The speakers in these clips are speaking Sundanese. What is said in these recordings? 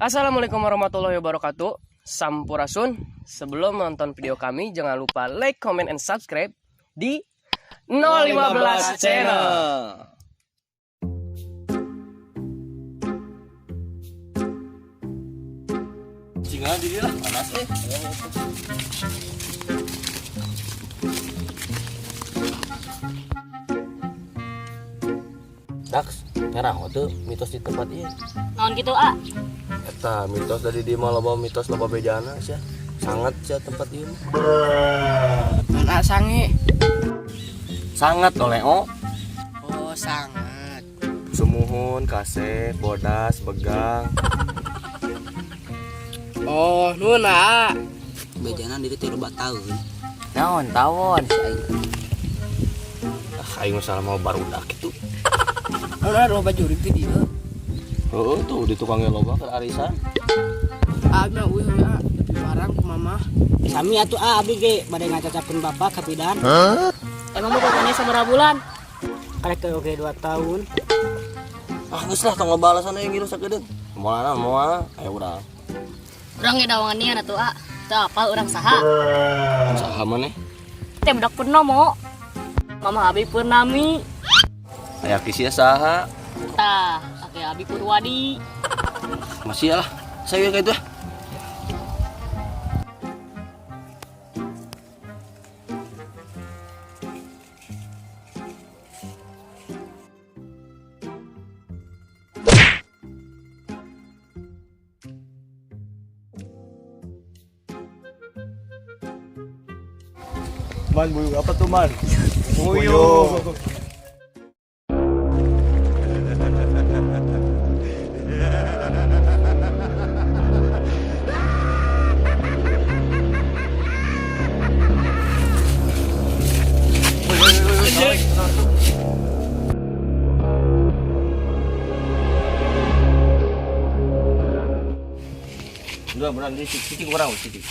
Assalamualaikum warahmatullahi wabarakatuh. Sampurasun. Sebelum menonton video kami, jangan lupa like, comment, and subscribe di 015 Channel. Cingah diri lah, panas eh. Dax, ngarah tuh mitos di tempat ini. Naon gitu, ah? Eta mitos dari di mah loba mitos, loba bejana sih. Sangat sih tempat ini. Anak sange. Sangat oleh oh. Oh, sangat. Sumuhun, kasep, bodas, begang. Oh, nuhun, ah. Bejana diri teh loba tahun. Naon tawon si aing. Ah, aing mah salah mau barudak gitu. Nuhun ah, loba jurig ti dieu. Heeh tuh di tukangnya loba ke arisan. Ah, mah eueuh we, ah. Di barang ku mama. Sami atuh ah, abi ge bade ngacacapkeun bapak ka bidan. Emang mau pokoknya sabaraha bulan? Karek teh oge 2 tahun. Ah, geus lah tong loba alasan yang ngilu sakedeung. Moal moal, ayo urang. Urang ge dawangan nian atuh, ah. Teu apal urang saha? Saha maneh? Teh budak Purnomo. Mama abi Purnami. Aya kisia saha? Tah, ake abi Purwadi. Masih lah. Saya kayak itu ah. Man, buyung apa tuh, Man? Buyung. Udah, berani titik kurang, titik.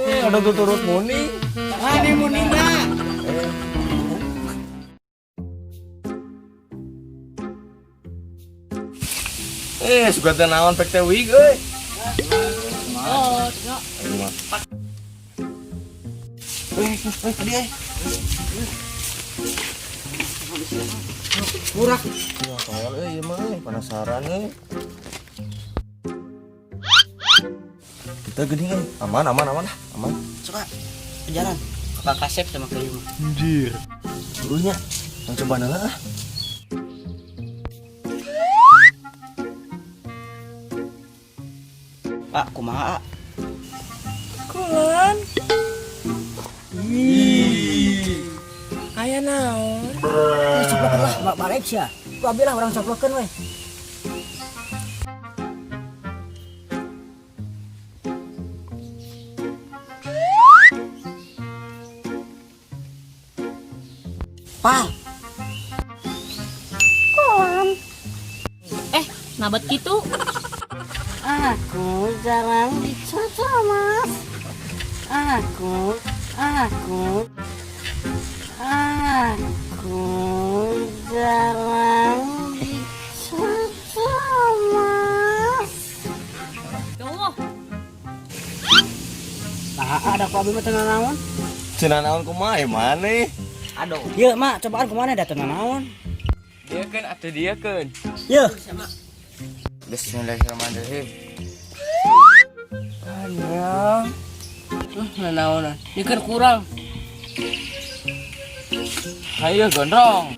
Eh, ada tuh turut muning. Ah, ini muning na. Eh, suka teh naon pek teh wig euy. Oh, tengok. Ayo mah. Eh, eh, tadi eh. Murah. Ya, soal euy ieu mah euy, penasaran euy. Kita geuning euy. Aman, aman, aman lah, aman. Suka jalan ke Pak Kasep sama ke ieu mah. Anjir. Dulunya, mau coba nala ah. Pak, kumaha? Ah? Kulon. Aya naon? Eh, coplokeun lah, bak balik sia. Ku abi lah urang coplokeun we. Pak, Eh, nabat gitu. Aku jarang dicaca, Mas. Aku jarang dicaca, Mas. Ya Allah. Nah, ada ku abi mah teu naon. Cenah naon kumaha ya maneh? Aduh. Ieu mak cobaan kumaha da teu naon. Dia kan atau dia kan. Yeuh. Bismillahirrahmanirrahim. Anyang. Naonan. Ini kan kurang. Ayo gondrong.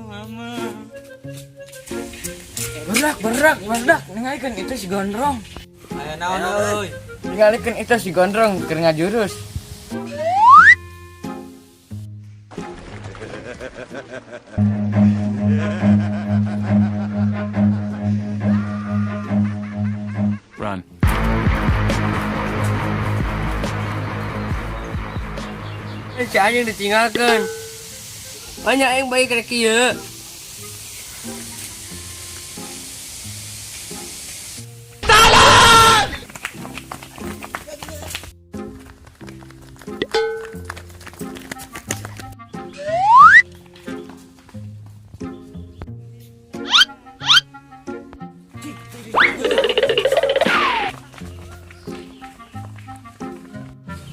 Mama. Berak, berak, berak. Ningalikeun itu si gondrong. Aya naon euy? Ningalikeun itu si gondrong keur ngajurus. Run. Si anjing ditinggalkeun. Banyak yang baik rek ieu.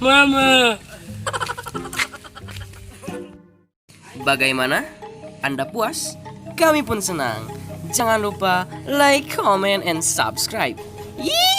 Mama. Bagaimana? Anda puas? Kami pun senang. Jangan lupa like, comment, and subscribe. Yeehaw!